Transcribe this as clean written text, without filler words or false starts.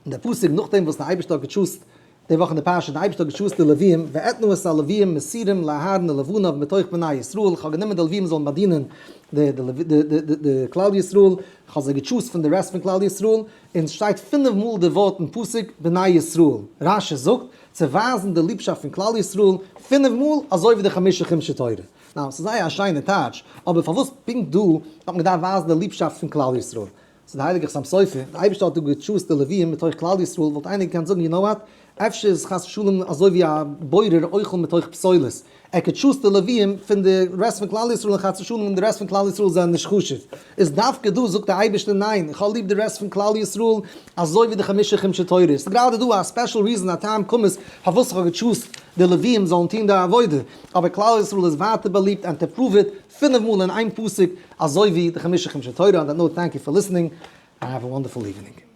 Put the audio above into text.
און דער פסוק נאכדעם וואס דער אייבערשטער האט געטשוזט די וואך אין די פרשה, דער אייבערשטער האט געטשוזט די לוויים, ואתנה את הלוויים מסירים לאהרן ולבניו מתוך בני ישראל, איך האב גענומען די לוויים זאלן באדינען די כלל ישראל, איך האב זיי געטשוזט פון די rest פון כלל ישראל, און ס'שטייט פינף מאל די ווארט אין פסוק בני ישראל, רש"י זאגט, צו ווייזן די ליבשאפט פון כלל ישראל, פינף מאל אזוי ווי די חמשה חומשי תורה. Now, ס'איז זייער א שיינע טייטש, אבער פארוואס פונקט דא האט מען געדארפט ווייזן די ליבשאפט פון כלל ישראל? ס'איז די הייליגע חתם סופר, די אייבערשטער האט דא געטשוזט די לוויים מתוך כלל ישראל, וואלט איינער געקענט זאגן you know what, אפשר איז חס ושלום אזוי ווי א בורר אוכל מתוך פסולת, ער געטשוזט די לוויים פון די rest פון כלל ישראל און חס ושלום די rest פון כלל ישראל זענען נישט חשוב, איז דווקא דא זאגט די אייבערשטער ניין, איך האב ליב די rest פון כלל ישראל אזוי ווי די חמשה חומשי תורה, ס'איז גראדע דא א special reason א טעם כמוס פארוואס איך האב געטשוזט די לוויים זאלן טון די עבודה, אבער כלל ישראל איז ווייטער באליבט and to prove it פינף מאל אין איין פסוק אזוי ווי די חמשה חומשי תורה, on that note thank you for listening and have a wonderful evening.